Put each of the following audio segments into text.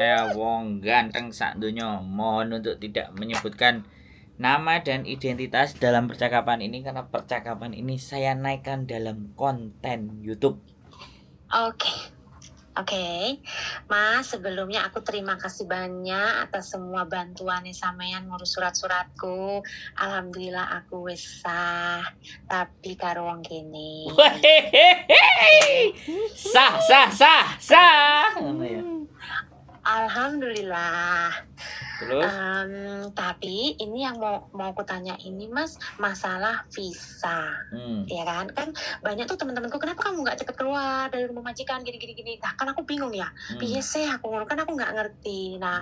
Saya wong ganteng sak donya. Mohon untuk tidak menyebutkan nama dan identitas dalam percakapan ini karena percakapan ini saya naikkan dalam konten YouTube. Oke. Oke, Mas, sebelumnya aku terima kasih banyak atas semua bantuannya sampean ngurus surat-suratku. Alhamdulillah aku wis sah, tapi karo wong kene. Wehehehe. Sah, sah, sah, sah. Ngono ya. Alhamdulillah. Terus? Tapi ini yang mau mau aku tanya ini, Mas, masalah visa. Ya kan? Kan banyak tuh teman-temanku, "Kenapa kamu nggak cepet keluar dari rumah majikan gini gini gini." Nah, kan aku bingung ya. Piye sih aku ngono kan aku nggak ngerti. Nah,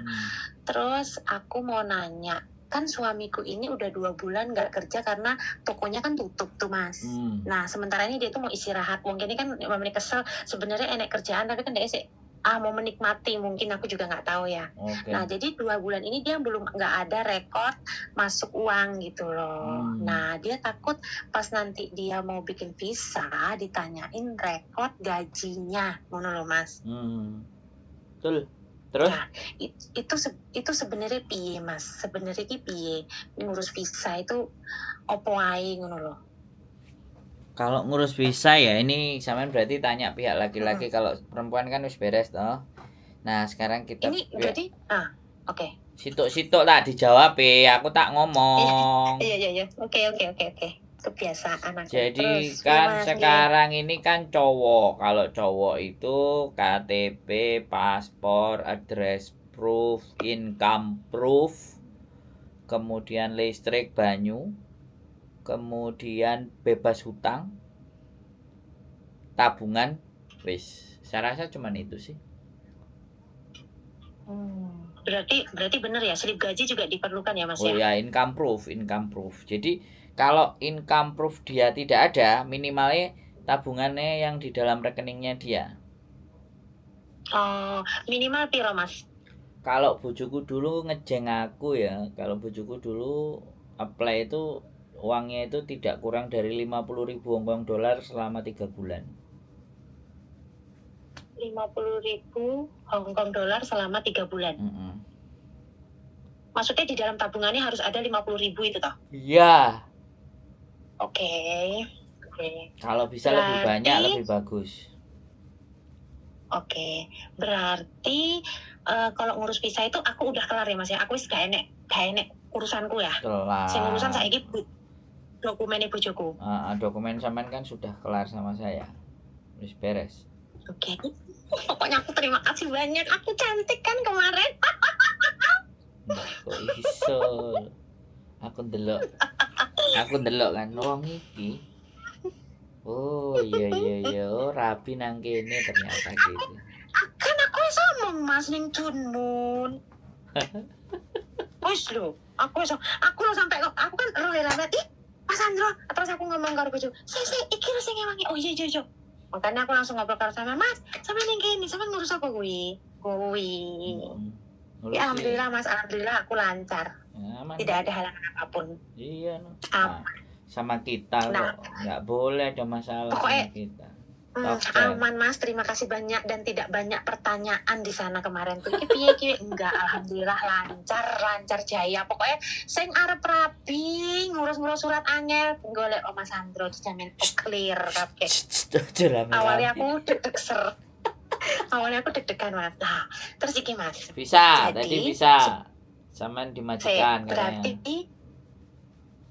terus aku mau nanya, kan suamiku ini udah 2 bulan nggak kerja karena tokonya kan tutup tuh, Mas. Nah, sementara ini dia tuh mau istirahat. Wong ini kan memang kesel sebenarnya enek kerjaan, tapi kan dia sih ah mau menikmati mungkin, aku juga nggak tahu ya. Nah, jadi 2 bulan ini dia belum nggak ada record masuk uang gitu loh. Nah, dia takut pas nanti dia mau bikin visa ditanyain record gajinya, ngono loh, Mas. Betul. Terus? Nah, itu sebenarnya piye, Mas? Sebenarnya ki piye ngurus visa itu opo ae ngono loh. Kalau ngurus visa ya, ini sampean berarti tanya pihak laki-laki, kalau perempuan kan wis beres toh. Nah, sekarang kita Ini pihak- jadi ah oke. Situk-situk tak dijawab e, aku tak ngomong. Iya. Oke. Kebiasaan aku. Jadi Terus, kan piye, Mas? Sekarang ini kan cowok. Kalau cowok itu KTP, paspor, address proof, income proof, kemudian listrik, banyu, kemudian bebas hutang, tabungan, wis. Saya rasa cuman itu sih. Berarti berarti benar ya, slip gaji juga diperlukan ya, Mas, Oh ya? ya, income proof, income proof. Jadi kalau income proof dia tidak ada, minimalnya tabungannya yang di dalam rekeningnya dia. Oh, minimal piro, Mas? Kalau bojoku dulu ngejeng aku ya, kalau bojoku dulu apply itu uangnya itu tidak kurang dari 50.000 Hongkong dolar selama 3 bulan. 50.000 Hong Kong dolar selama 3 bulan. Maksudnya di dalam tabungannya harus ada 50.000 itu toh? Iya. Oke. Kalau bisa lebih banyak lebih bagus. Oke. Berarti kalau ngurus visa itu aku udah kelar ya, Mas, ya? Aku wis gak enek urusanku ya. Kelar. Sing urusan saiki dokumennya bojoku. Ah, ah, dokumen sampean kan sudah kelar sama saya. Wis beres. Oke. Pokoknya aku terima kasih banyak. Aku cantik kan kemarin? Kok iso? Aku ndelok. Aku ndelok kan wong iki. Oh iya, oh rabi nang kene ternyata gitu. Kan aku wis ngomong, Mas, ning Tuen Mun. Wis lho, aku wis aku lho sampai kok aku kan roh lah, ih Mas Andro, terus aku ngomong karo bojoku, "Sik sik, iki lho sing ngewangi." Oh iya. Makanya aku langsung ngobrol karo sama Mas, sama ning kene, sama ngurus apa kuwi? Kuwi. Ngurusi. Ya alhamdulillah, Mas, alhamdulillah aku lancar. Ya, aman. Tidak ada halangan apapun. Iya no. Aman. Nah, sama kita Nah. kok nggak boleh ada masalah Pokoknya- sama kita. Hmm, Oke. aman, Mas, terima kasih banyak dan tidak banyak pertanyaan di sana kemarin tuh. Iki piye iki? Enggak, alhamdulillah lancar, lancar jaya. Pokoknya sing arep rabi ngurus-ngurus surat angel golek Mas Andro, dijamin clear kabeh. Shh, aja rame-rame. Awalnya aku deg-deg ser. Awalnya aku deg-degan, Mas. Nah, terus iki, Mas. Bisa, Jadi, tadi bisa. Sampean dimajikan katanya. Berarti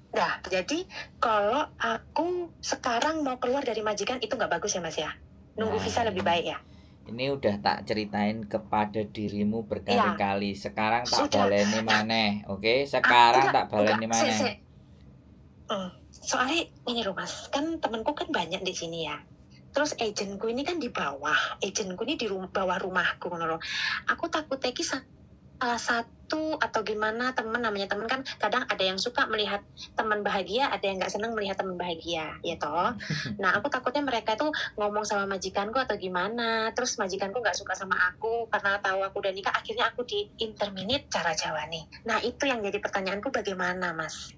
nah, jadi kalau aku sekarang mau keluar dari majikan itu nggak bagus ya, Mas, ya? Nunggu Nah, visa lebih baik ya? ini udah tak ceritain kepada dirimu berkali-kali. Sekarang tak Sudah. baleni maneh, oke? Sekarang Enggak, tak baleni enggak, sik, maneh. sik. Soalnya ini loh, Mas, kan temenku kan banyak di sini ya. Terus agentku ini kan di bawah, agentku ini di bawah rumahku ngono loh. Aku takut iki salah satu atau gimana temen, namanya temen kan kadang ada yang suka melihat teman bahagia, ada yang nggak senang melihat teman bahagia, ya toh. Nah, aku takutnya mereka itu ngomong sama majikanku atau gimana, terus majikanku nggak suka sama aku karena tahu aku udah nikah, akhirnya aku di terminate cara Jawa nih. Nah, itu yang jadi pertanyaanku bagaimana, Mas?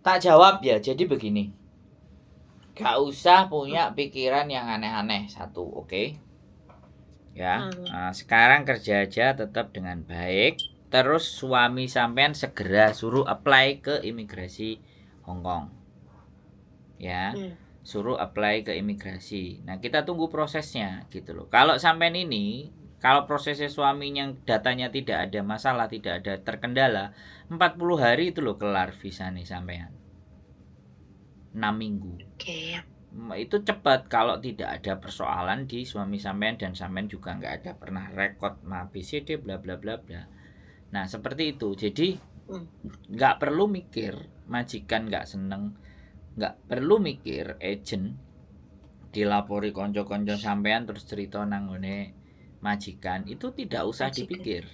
Tak jawab ya, jadi begini. Gak usah punya pikiran yang aneh-aneh, satu, oke? Ya, nah, sekarang kerja aja tetap dengan baik. Terus suami sampean segera suruh apply ke imigrasi Hong Kong. Ya. Suruh apply ke imigrasi. Nah, kita tunggu prosesnya gitu loh. Kalau sampean ini, kalau prosesnya suaminya datanya tidak ada masalah, tidak ada terkendala, 40 hari itu loh kelar visa nih sampean. 6 minggu. Oke. Itu cepat kalau tidak ada persoalan di suami sampean dan sampean juga nggak ada pernah rekod A B C D bla bla bla bla. Nah, seperti itu. Jadi nggak perlu mikir majikan nggak seneng, nggak perlu mikir agent dilapori konco-konco sampean terus cerita nang nggone majikan, itu tidak usah Majikan. dipikir.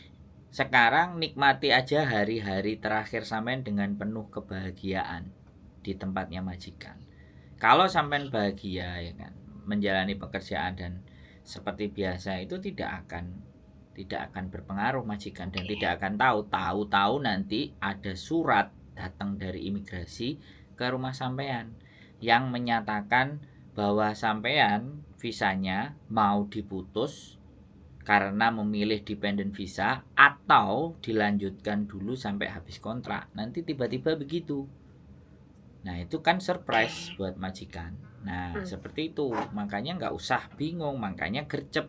Sekarang nikmati aja hari-hari terakhir sampean dengan penuh kebahagiaan di tempatnya majikan. Kalau sampean bahagia ya kan, menjalani pekerjaan dan seperti biasa, itu tidak akan berpengaruh majikan dan tidak akan tahu. Tahu-tahu nanti ada surat datang dari imigrasi ke rumah sampean yang menyatakan bahwa sampean visanya mau diputus karena memilih dependent visa atau dilanjutkan dulu sampai habis kontrak. Nanti tiba-tiba begitu. Nah, itu kan surprise buat majikan. Nah, seperti itu. Makanya nggak usah bingung, makanya gercep.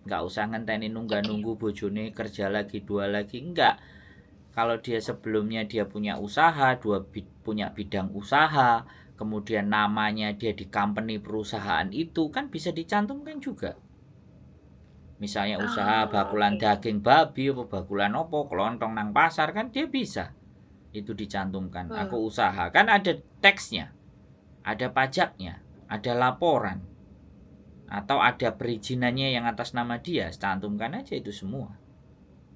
Nggak usah ngenteni nunggu-nunggu bojone kerja lagi, dua lagi, enggak. Kalau dia sebelumnya dia punya usaha, dua punya bidang usaha, kemudian namanya dia di company perusahaan itu kan bisa dicantumkan juga. Misalnya usaha bakulan daging babi apa bakulan opo, kelontong nang pasar kan dia bisa. Itu dicantumkan. Aku usaha, kan ada teksnya, ada pajaknya, ada laporan, atau ada perizinannya yang atas nama dia, cantumkan aja itu semua.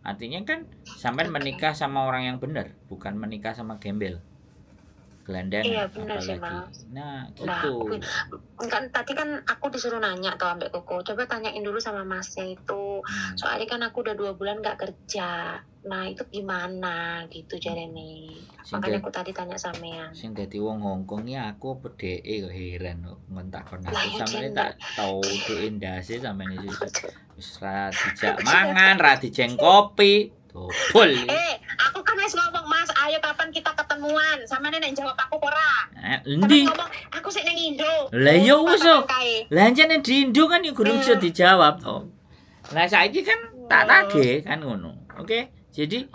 Artinya kan sampean menikah sama orang yang benar, bukan menikah sama gembel. Gelandangan Iya, benar sih, apalagi. Mas. Nah, Nah, gitu. Kan tadi kan aku disuruh nanya tuh ambek Koko. Coba tanyain dulu sama masnya itu. Soalnya kan aku udah 2 bulan nggak kerja. Nah, itu gimana gitu jarene. Makanya aku tadi tanya sampean. Sing dadi wong Hongkong ya aku apa dheke kok heran kok ngontak-kon aku. Lah, ya Sampeyan jender. tak tau dhuke ndase sampeyan iki. Wis ra dijak mangan, ra dijeng kopi. Dobol. Aku kan wis ngomong, Mas, ayo kapan kita ketemuan? Sampeyan nek jawab aku apa ora? Endi? Sampeyan ngomong, aku sik ning Indo. Lah iya wis Kapan kok. kae? Lah ancene di Indo kan ya gurung iso dijawab to. Lah saiki kan tak tagih kan ngono. Oke. Jadi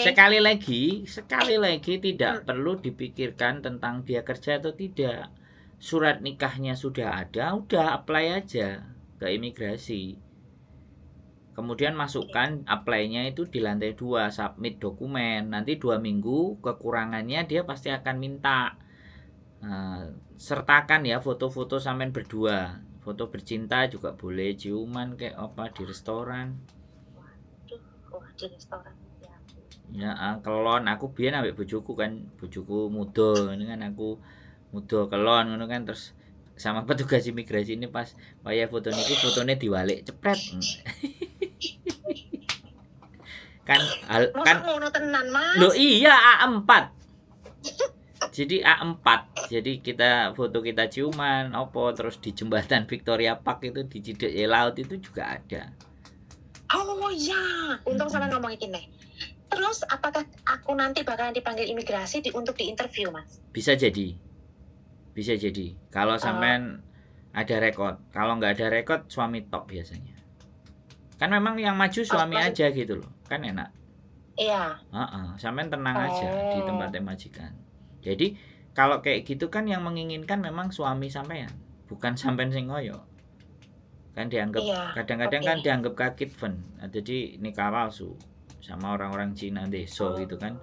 sekali lagi tidak perlu dipikirkan tentang dia kerja atau tidak. Surat nikahnya sudah ada, udah apply aja ke imigrasi. Kemudian masukkan apply-nya itu di lantai 2, submit dokumen. Nanti 2 minggu kekurangannya dia pasti akan minta. Sertakan ya foto-foto sampean berdua. Foto bercinta juga boleh, ciuman kayak apa di restoran. Waduh, wah, di restoran ya. Ya, kelon aku biyen ambek bojoku kan, bojoku muda, ini kan aku muda kelon ngono kan, terus sama petugas imigrasi ini pas wayah foto niku fotone diwalik cepret. Kan hal, Masa kan ngono tenan, Mas? Loh iya A4. Jadi A4. Jadi kita foto kita ciuman opo terus di jembatan Victoria Park itu di Cidek laut itu juga ada. Oh iya, untung sama ngomong iki nih. Terus apakah aku nanti bakalan dipanggil imigrasi untuk diinterview, Mas? Bisa jadi. Bisa jadi. Kalau sampean ada rekod. Kalau nggak ada rekod suami tok biasanya. Kan memang yang maju suami aja gitu loh. Kan enak. Iya. Heeh, sampean tenang aja di tempatnya majikan. Jadi kalau kayak gitu kan yang menginginkan memang suami sampean, bukan sampean sing ngoyo. Kan dianggap kadang-kadang kan dianggap kakitfen. Nah, jadi nikah palsu sama orang-orang Cina deso gitu kan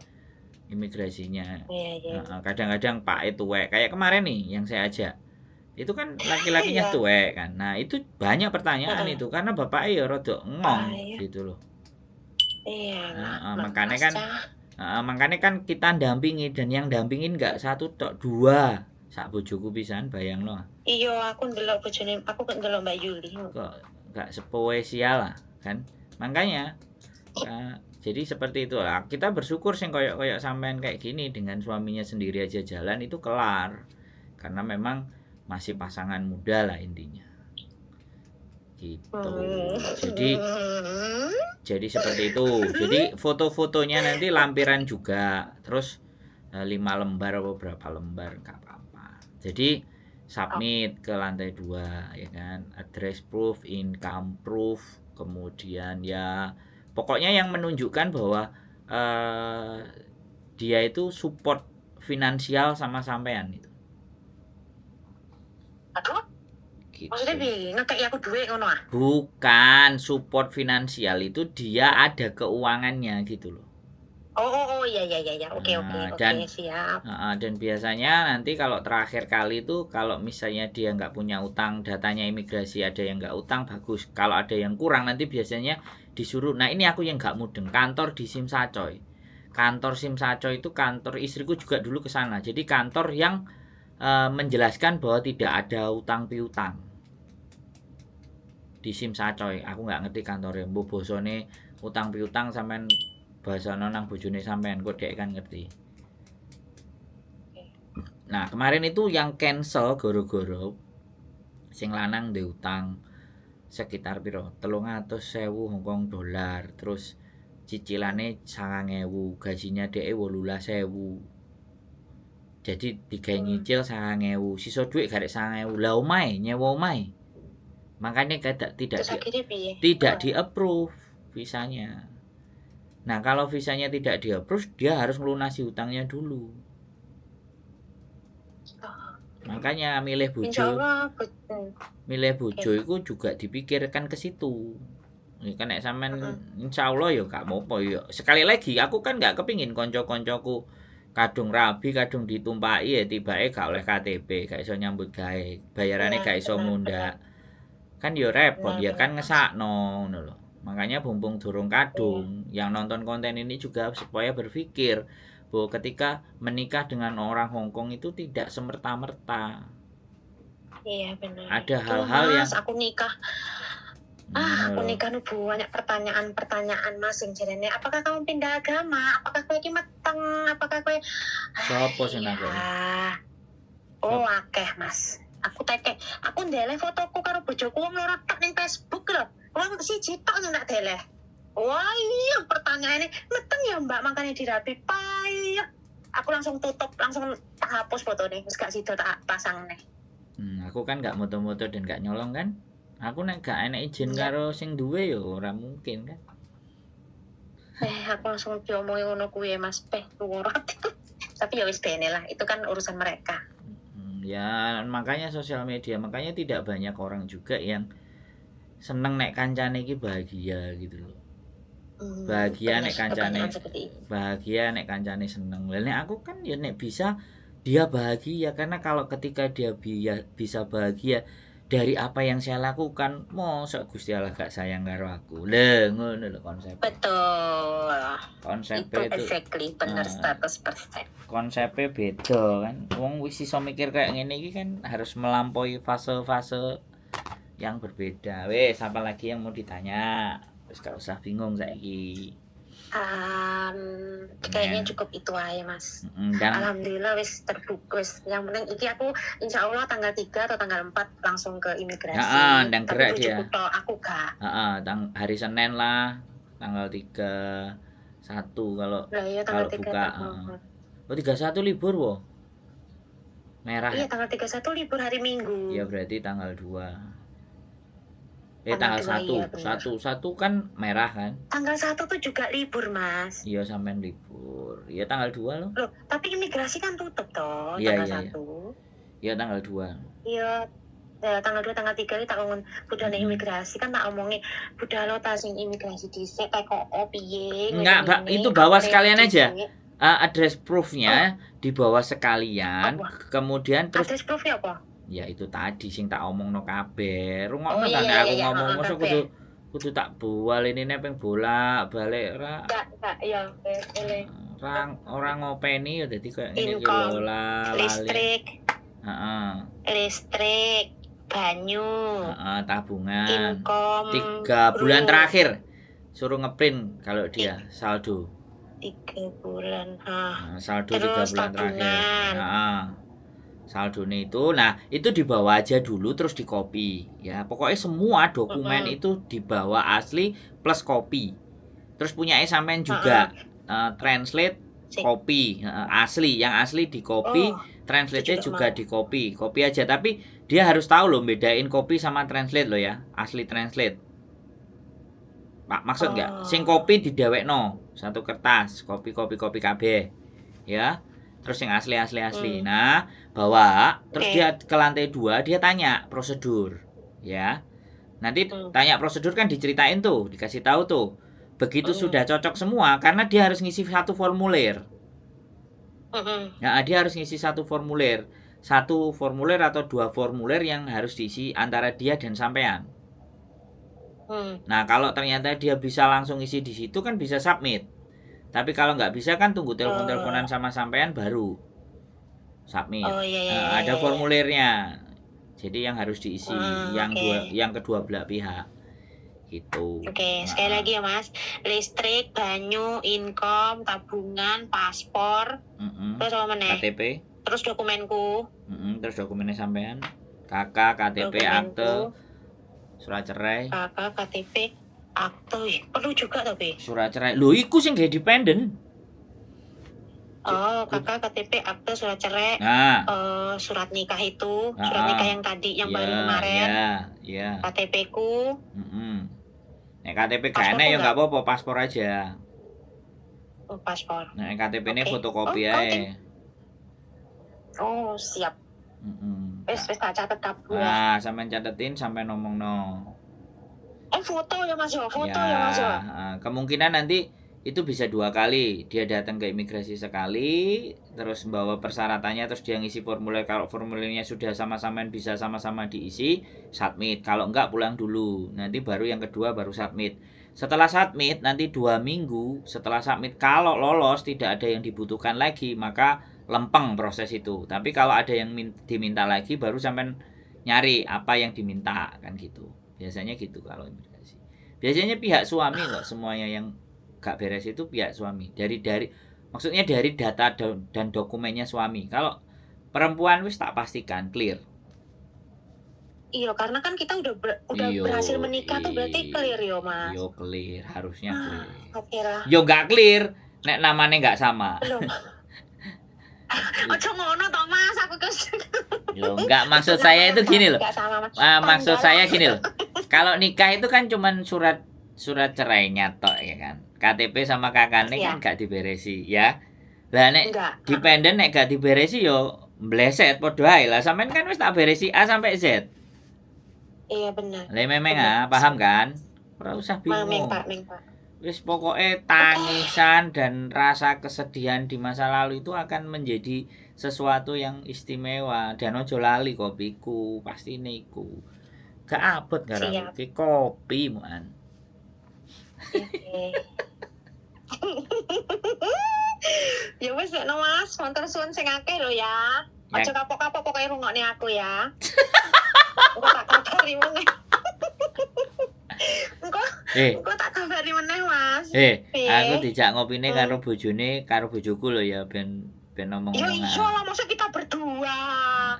imigrasinya. Iya. Heeh, kadang-kadang pak tuwek kayak kemarin nih yang saya ajak. Itu kan laki-lakinya tuwek kan. Nah, itu banyak pertanyaan itu karena bapaknya ya rodok ngong gitu loh. Iya. Heeh, makanya kan makanya kan kita dampingi dan yang dampingin nggak satu tok, 2. Sak bojoku pisan bayangno. Iya, aku ndelok bojone, aku ndelok Mbak Yuli. Kok nggak sepoesia lah kan. Makanya jadi seperti itu lah. Kita bersyukur sing koyok-koyok sampean kayak gini dengan suaminya sendiri aja jalan itu kelar. Karena memang masih pasangan muda lah intinya. Gitu. Hmm. Jadi seperti itu. Jadi foto-fotonya nanti lampiran juga. Terus 5 lembar atau berapa lembar nggak apa-apa. Jadi submit ke lantai 2 ya kan. Address proof, income proof, kemudian ya pokoknya yang menunjukkan bahwa eh, dia itu support finansial sama sampean itu. Aduh, Gitu. maksudnya piye? Ngekeki aku duit ngono ah? Bukan support finansial itu dia ada keuangannya gitu loh. Oh, oh, oh, iya, iya, iya, iya. Oke, oke, Nah, oke, siap. Dan biasanya nanti kalau terakhir kali itu kalau misalnya dia nggak punya utang, datanya imigrasi ada yang nggak utang bagus. Kalau ada yang kurang nanti biasanya disuruh. Nah ini aku yang nggak mudeng. Kantor di Tsim Sha Tsui. Kantor Tsim Sha Tsui itu kantor istriku juga dulu ke sana. Jadi kantor yang menjelaskan bahwa tidak ada utang piutang di Tsim Sha Tsui. Aku nggak ngerti kantornya. Mbok bosone utang piutang sampean basano nang bojone sampean kok dek kan ngerti. Nah, kemarin itu yang cancel goro-goro sing lanang duwe utang sekitar piro? 300.000 Hong Kong dolar. Terus cicilane 9.000, gajinya dhek 18.000. Jadi digawe nyicil 9.000, sisa dhuwit garek 9.000. Lah omahe, nyewa omahe. Makanya tidak tidak Terus di, akhirnya piye? tidak Oh. di-approve visanya. Nah, kalau visanya tidak di-approve, dia harus melunasi hutangnya dulu. Makanya milih Insya bojo, Allah, betul. milih bojo itu juga dipikirkan ke situ. Ya kan nek sampean insyaallah ya gak apa-apa ya. Sekali lagi aku kan gak kepingin kanca-kancaku kadung rabi, kadung ditumpaki ya tibake gak oleh KTP, gak iso nyambut gawe, bayarane Iya, gak iso benar, mundak. Kan ya repot Benar, ya kan benar. ngesakno ngono lho. Makanya bumpung durung kadung, yang nonton konten ini juga supaya berpikir bahwa ketika menikah dengan orang Hong Kong itu tidak semerta-merta. Iya, benar. Ada Tuh, hal-hal Mas, yang aku nikah. Ah, Ngono aku lho. nikah nu banyak pertanyaan-pertanyaan Mas sing jarene, apakah kamu pindah agama? Apakah kowe iki meteng? Apakah kowe Sopo sing Iya. nakoki? Oh, akeh, Mas. Aku teke, aku ndeleh fotoku karo bojoku wong loro tok ning Facebook lho. Wong siji tok sing tak deleh. Wah, iya pertanyaannya meteng ya Mbak makanya dirabi payah. Aku langsung tutup, langsung tak hapus fotone, wis gak sido tak pasang nih. Aku kan gak moto-moto dan gak nyolong kan. Aku nek gak enek izin Iya. karo sing duwe ya ora mungkin kan. Aku langsung diomongi ngono kuwi ya, Mas. Lurut. Tapi ya wis bene lah, itu kan urusan mereka. Ya makanya sosial media, makanya tidak banyak orang juga yang seneng nek kancane iki bahagia gitu loh. Bahagia Bener, nek kancane kebanyakan seperti itu. bahagia nek kancane seneng. Lah nek aku kan ya nek bisa dia bahagia karena kalau ketika dia bisa bahagia dari apa yang saya lakukan, mosok Gusti Allah gak sayang karo aku. Lho ngono lho konsep. Betul. Konsepnya Itu itu exactly bener Ah. 100%. Konsepnya beda kan. Wong wis iso mikir kayak ngene iki kan harus melampaui fase-fase yang berbeda. Wes, apa lagi yang mau ditanya? Wis gak usah bingung saiki. Kayaknya cukup itu aja, Mas. Dan Alhamdulillah wis terbuka wis. Yang penting iki aku insya Allah tanggal 3 atau tanggal 4 langsung ke imigrasi. Ya, ndang Tapi gerak dia. bojoku tok, aku gak. Heeh, hari Senin lah, tanggal 31 kalau Lah iya tanggal kalau 3 buka, tak heeh. Oh, 31 libur wo. Merah Iya ya? tanggal 31 libur hari Minggu. Ya berarti tanggal 2. Eh Tanggal tanggal 2, 1, iya bener. 1, 1 kan merah kan? Tanggal 1 tuh juga libur, Mas. Iya sampean libur. Iya tanggal 2 loh. Loh, tapi imigrasi kan tutup toh Iya, tanggal iya, iya. 1. Iya tanggal 2. Iya, ya, tanggal 2, tanggal 3 ini tak ngomong budal Mm-mm. imigrasi kan tak omongi budal lo ta sing imigrasi dhisik teko piye Enggak, Mbak, ngene-ngene, itu bawa aku sekalian aja. dhisik. Address proofnya dibawa sekalian, Apa? kemudian terus Address proofnya apa? ya itu tadi sing tak omongno kabeh. Rungokno Oh, iya, ta nek iya, aku iya, ngomong heeh, mosok kabeh. kudu kudu tak bual ini ping bolak-balik ora Enggak, iya, boleh. ora ora ngopeni ya dadi koyo ngene iki lho Income, lah lali. listrik, Heeh. listrik, banyu, Heeh, tabungan. Income 3 bulan proof. terakhir suruh ngeprint kalau dia saldo. 3 bulan. Ah. Nah, saldo tiga Terus bulan terakhir. tabungan. Heeh. Saldone itu, nah itu dibawa aja dulu terus di copy ya. Pokoknya semua dokumen itu dibawa asli plus copy. Terus punyanya sampean juga translate Sik. copy asli, yang asli di copy, Oh, translate-nya itu juga juga mau. di copy, copy aja. Tapi dia harus tahu loh bedain copy sama translate loh ya, asli translate. Pak, maksud nggak? Sing Oh. copy didewekno satu kertas, copy copy copy kabeh. Ya. Terus yang asli asli asli. Nah, bawa terus dia ke lantai 2, dia tanya prosedur, ya. Nanti tanya prosedur kan diceritain tuh, dikasih tahu tuh. Begitu sudah cocok semua, karena dia harus ngisi satu formulir. Nah, dia harus ngisi satu formulir. Satu formulir atau dua formulir yang harus diisi antara dia dan sampean. Nah, kalau ternyata dia bisa langsung isi di situ kan bisa submit. Tapi kalau nggak bisa kan tunggu telepon-teleponan sama sampean baru submit. Oh, iya, iya, Nah, iya, ada iya. formulirnya. Jadi yang harus diisi yang dua, yang kedua belah pihak. Gitu. Oke, sekali lagi ya Mas. Listrik, banyu, income, tabungan, paspor, terus apa meneh? KTP. Terus dokumenku. Terus dokumennya sampean. KK, KTP, akte, Dokumenku. surat cerai. KK, KTP, akte. Ih, perlu juga tapi. Surat cerai. Lho, iku sing gawe dependen. Oh, KK, KTP, akte, surat cerai, Nah. Surat nikah itu, surat nikah yang tadi, yang baru kemarin. Iya. KTP ku. Nek KTP gak Paspor enek ya enggak? nggak apa-apa, paspor aja. Oh, paspor. Nek KTP ini Oke. fotokopi Oh, kau ae. Oh, siap. Wis, wis tak catet kabeh. Nah, sampean catetin, sampean ngomongno. Foto ya Mas yo, foto ya, Mas yo. Ya, kemungkinan nanti itu bisa dua kali. Dia datang ke imigrasi sekali, terus bawa persyaratannya, terus dia ngisi formulir. Kalau formulirnya sudah sama-sama bisa sama-sama diisi, submit. Kalau enggak pulang dulu. Nanti baru yang kedua baru submit. Setelah submit nanti 2 minggu setelah submit kalau lolos tidak ada yang dibutuhkan lagi, maka lempeng proses itu. Tapi kalau ada yang diminta lagi baru sampean nyari apa yang diminta kan gitu. Biasanya gitu kalau imigrasi. Biasanya pihak suami kok semuanya yang gak beres itu pihak suami. Dari maksudnya dari data dan dokumennya suami. Kalau perempuan wis tak pastikan clear. Iya, karena kan kita udah Iyo, berhasil menikah tuh berarti clear yo, Mas. Yo clear, harusnya clear. Oke lah. Yo gak clear, nek namanya gak sama. Belum. Ojo ngono toh Mas, aku kes. Loh, enggak, maksud saya itu gini loh. Enggak sama, Mas. Ah, maksud Tanggal. saya gini loh. Kalau nikah itu kan cuman surat cerainya tok ya kan. KTP sama kakaknya kan gak diberesi ya. Lah nek Enggak. dependen nek gak diberesi yo mbleset padha ae lah. Sampean kan wis tak beresi A sampai Z. Iya benar. Lah memang Benar. ah, paham kan? Ora usah Meng bingung. Pak, meng Pak. Wis pokoke tangisan dan rasa kesedihan di masa lalu itu akan menjadi sesuatu yang istimewa dan ojo lali kopiku, pasti niku. Gak abot karo Siap. iki kopi muan. Oke. Ya wis no Mas, matur suwun sing akeh lho ya. Ya. Aja kapok-kapok pokoke rungokne aku ya. Engko tak kabari meneh. Engko engko tak kabari meneh, Mas. Piye? Aku dijak ngopine karo bojone, karo bojoku lho ya ben Ya omong-omongan. iya lah, masa kita berdua.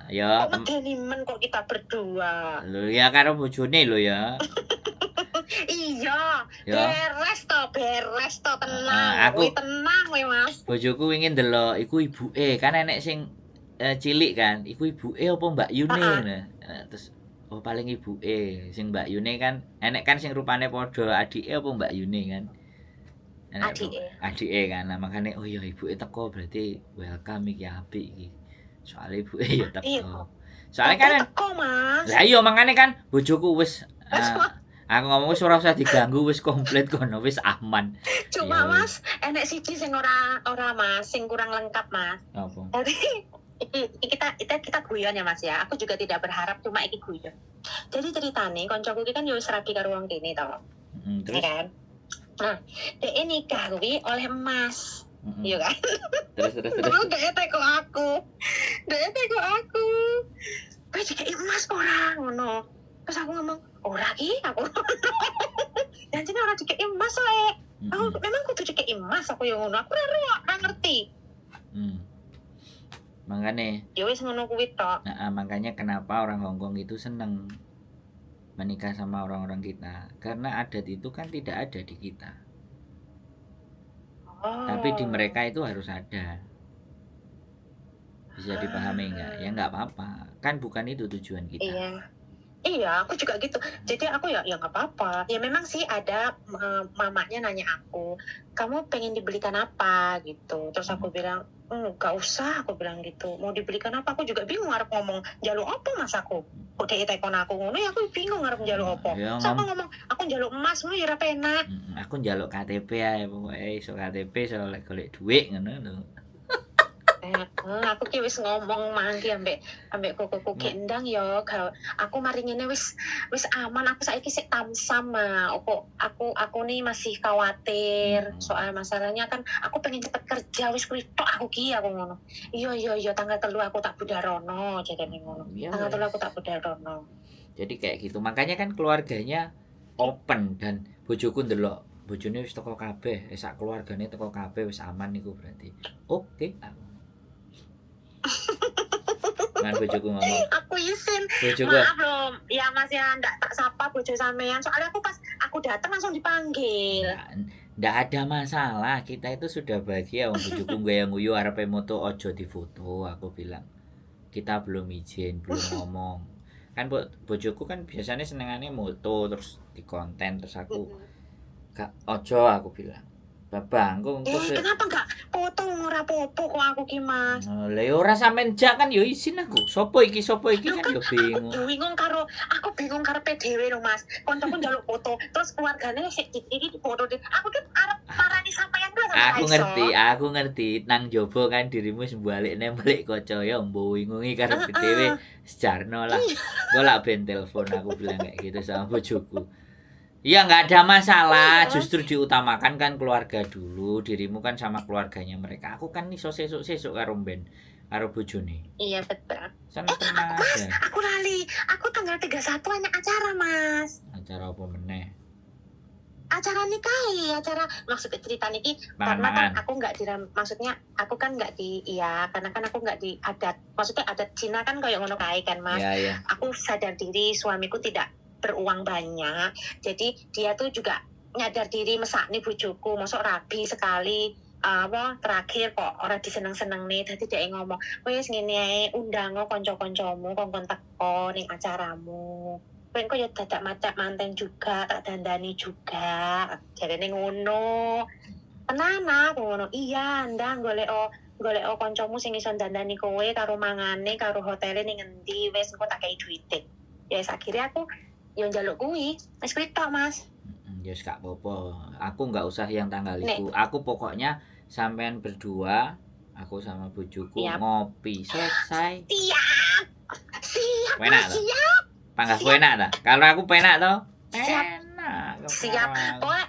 Ya, Kok medeni men kok kita berdua. Lho ya karo bojone lho ya. Iya, Ya. beres to, tenang. Ah, aku- Kuwi tenang kuwi, Mas. Bojoku ingin ndelok iku ibuke, kan enek sing cilik kan, iku ibuke apa Mbak Yune nah. Terus oh paling ibuke, sing Mbak Yune kan enek kan sing rupane padha adike apa Mbak Yune kan. Enek Adike. Adike kan. Nah, makane oh iya ibuke teko berarti welcome iki apik iki. Soale ibuke ya teko. Iya. Soale kan teko, Mas. lah iya makane kan bojoku wis aku ngomong wis ora usah diganggu wis komplit kono wis aman. Cuma Iya, Mas, enek siji sing ora Mas, sing kurang lengkap, Mas. Apa? Jadi iki kita guyon ya Mas ya. Aku juga tidak berharap cuma iki guyon. Jadi ceritane koncoku iki kan yo wis rabi karo wong kene to, ya Terus kan? Nah, dhek nikah kuwi oleh emas, iya kan? Terus terus terus. Terus dhek teko aku. Dhek teko aku. Kowe dikeki emas ora ngono. Terus aku ngomong, ora ki aku. Dan jenenge ora dikeki emas soe. Aku memang kudu dikeki emas aku yo ngono. Aku ora ngerti. Makanya Ya wis ngono kuwi tok. Nah, makanya kenapa orang Hong Kong itu seneng menikah sama orang-orang kita, karena adat itu kan tidak ada di kita. Tapi di Oh. mereka itu harus ada. Bisa dipahami nggak? Ya nggak apa-apa. Kan bukan itu tujuan kita. Iya. Iya, aku juga gitu. Jadi aku ya ya nggak apa-apa. Ya memang sih ada mamanya nanya aku, kamu pengen dibelikan apa gitu. Terus aku bilang, nggak usah, aku bilang gitu. Mau dibelikan apa? Aku juga bingung arep ngomong njaluk apa mas aku. Udah tekon aku ngono ya aku bingung arep njaluk apa. Ya, Terus aku ngomong, aku njaluk emas ngono ya ora penak. Aku njaluk KTP ae pokoke iso KTP iso golek dhuwit ngono lho. Aku ki wis ngomong mangki ambek ambek kokoku ki ndang ya aku mari ngene wis wis aman, aku saiki sik tamsam mah. Aku nih masih khawatir soal masalahnya kan aku pengen cepet kerja wis kuwi tok aku ki aku ngono. Iya iya iya tanggal 3 aku tak budal rono jarene ngono. Ya Tanggal 3 wes. aku tak budal rono. Jadi kayak gitu. Makanya kan keluarganya open dan bojoku ndelok bojone wis teko kabeh, sak keluargane teko kabeh wis aman niku berarti. Oke, aku. Kan bojoku ngomong. Aku izin. Bojoku. Maaf loh, ya Mas ya ndak tak sapa bojo sampean. Soalnya aku pas aku datang langsung dipanggil. Ndak ada masalah, kita itu sudah bahagia wong bojoku gaya nguyu arepe moto ojo difoto, aku bilang. Kita belum izin, belum ngomong. Kan bojoku kan biasanya senengane moto terus di konten terus aku gak ojo aku bilang. Babang engko Kenapa enggak foto ora popo kok aku ki Mas? Lah ya ora sampean jak kan ya izin aku. Sopo iki Lho kan kan ya bingung. Aku bingung karepe dhewe lho Mas. Koncoku njaluk foto, terus keluargane sik iki foto. Aku ki arep parani sampean kuwi sampe Aku ngerti, aku ngerti nang jobo kan dirimu wis balikne balik kaca ya mbo wingungi karepe dhewe sejarno lah. Engko lak ben telepon aku bilang kayak gitu sama bojoku. Iya nggak ada masalah, justru diutamakan kan keluarga dulu, dirimu kan sama keluarganya mereka. Aku kan iso sesuk-sesuk karo ben, karo bojone. Iya betul. Seneng Mas, aja. aku lali. Aku tanggal 31 enak acara, Mas. Acara apa meneh? Acara nikahi, acara maksudnya cerita niki karena kan aku nggak diram, maksudnya aku kan nggak di, iya karena kan aku nggak di adat, maksudnya adat Cina kan kayak ngono kae kan Mas. Iya, iya. Aku sadar diri suamiku tidak beruang banyak, jadi dia tuh juga nyadar diri mesakne bojoku, mosok rabi sekali apa terakhir kok ora diseneng-seneng nih, dadi dia ngomong wis ngene ae undang kanca-kancamu kongkon teko ning acaramu. Kowe engko ya dadak macak manten juga, tak dandani juga. Jarene ngono. Tenan aku ngono. Iya, ndang golek kancamu sing iso dandani kowe karo mangane karo hotele ning ngendi wis engko tak kei duwite. Ya wis akhirnya aku yo njaluk kuwi. Wis kuwi tok, Mas. Ya wis gak apa-apa. Aku nggak usah yang tanggal iku. Aku pokoknya sampean berdua, aku sama bojoku ngopi selesai. Siap. Siap. Enak, siap. Panggahku enak ta? Kalau aku penak to? Siap. Enak. Siap. Pokoke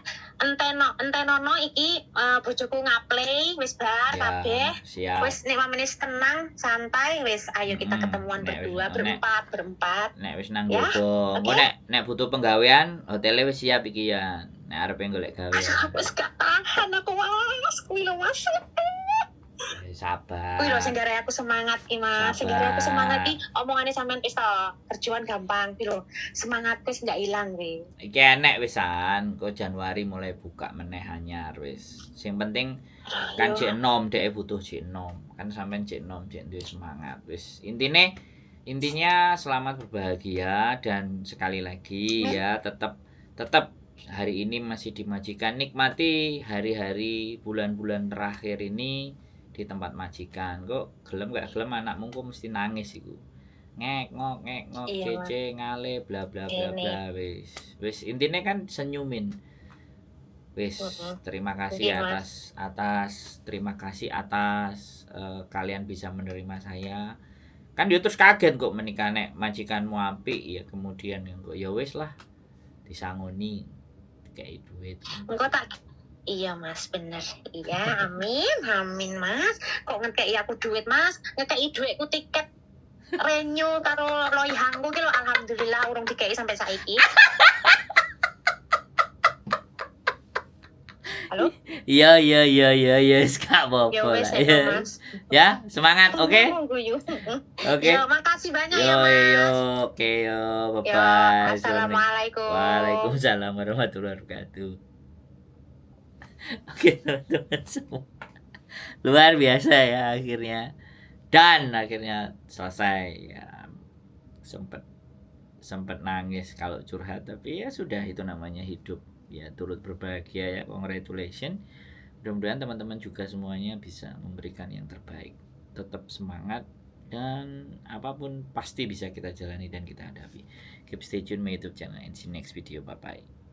entenono iki bojoku ngaplay wis bar kabeh. Siap. Wis nek wis tenang, santai wis ayo kita ketemuan berdua, berempat. Nek wis nang jobo. Engko nek butuh penggawean, hotele wis siap iki ya. Nek arep golek gawean. Aduh, wis gak tahan aku Mas, kuwi lho Mas. Sabar. Kuwi lho sing gawe aku semangat ki Mas. Sing gawe aku semangat ki omongane sampean wis to, kerjaan gampang ki lho. Semangatku wis ndak ilang kuwi. Iki enek wisan, engko Januari mulai buka meneh anyar wis. Sing penting kan jek enom, dhek butuh jek enom. Kan sampean jek enom, jek duwe semangat wis. Intinya selamat berbahagia dan sekali lagi ya tetap hari ini masih dimajikan, nikmati hari-hari bulan-bulan terakhir ini di tempat majikan. Kok gelem gak gelem anakmu kok mesti nangis iku. Ngek ngok iya, cece ngale bla bla bla bla wis. Wis intine kan senyumin. Wis, terima kasih atas kalian bisa menerima saya. Kan dia terus kaget kok menikah nek majikanmu apik ya kemudian kok ya wis lah disangoni kayak duit. Engko tak iya Mas, bener. Iya, amin, amin Mas. Kok ngekei aku duit Mas? Ngekei duitku tiket renew karo loyangku ki lho alhamdulillah urung dikei sampai saiki. Halo? Iya, gak Ya apa-apa wes lah. ya, Mas. Ya, semangat, oke? Guyu. Oke. Ya, makasih banyak Yo ya, Mas. yo, oke yo, bye Yo, bye. assalamualaikum. Waalaikumsalam warahmatullahi wabarakatuh. Oke, teman-teman semua. Luar biasa ya akhirnya. Dan akhirnya selesai ya. Sempet sempet nangis kalau curhat, tapi ya sudah, itu namanya hidup. Ya, turut berbahagia ya, congratulations. Mudah-mudahan teman-teman juga semuanya bisa memberikan yang terbaik. Tetap semangat dan apapun pasti bisa kita jalani dan kita hadapi. Keep stay tune my YouTube channel and see you next video. Bye bye.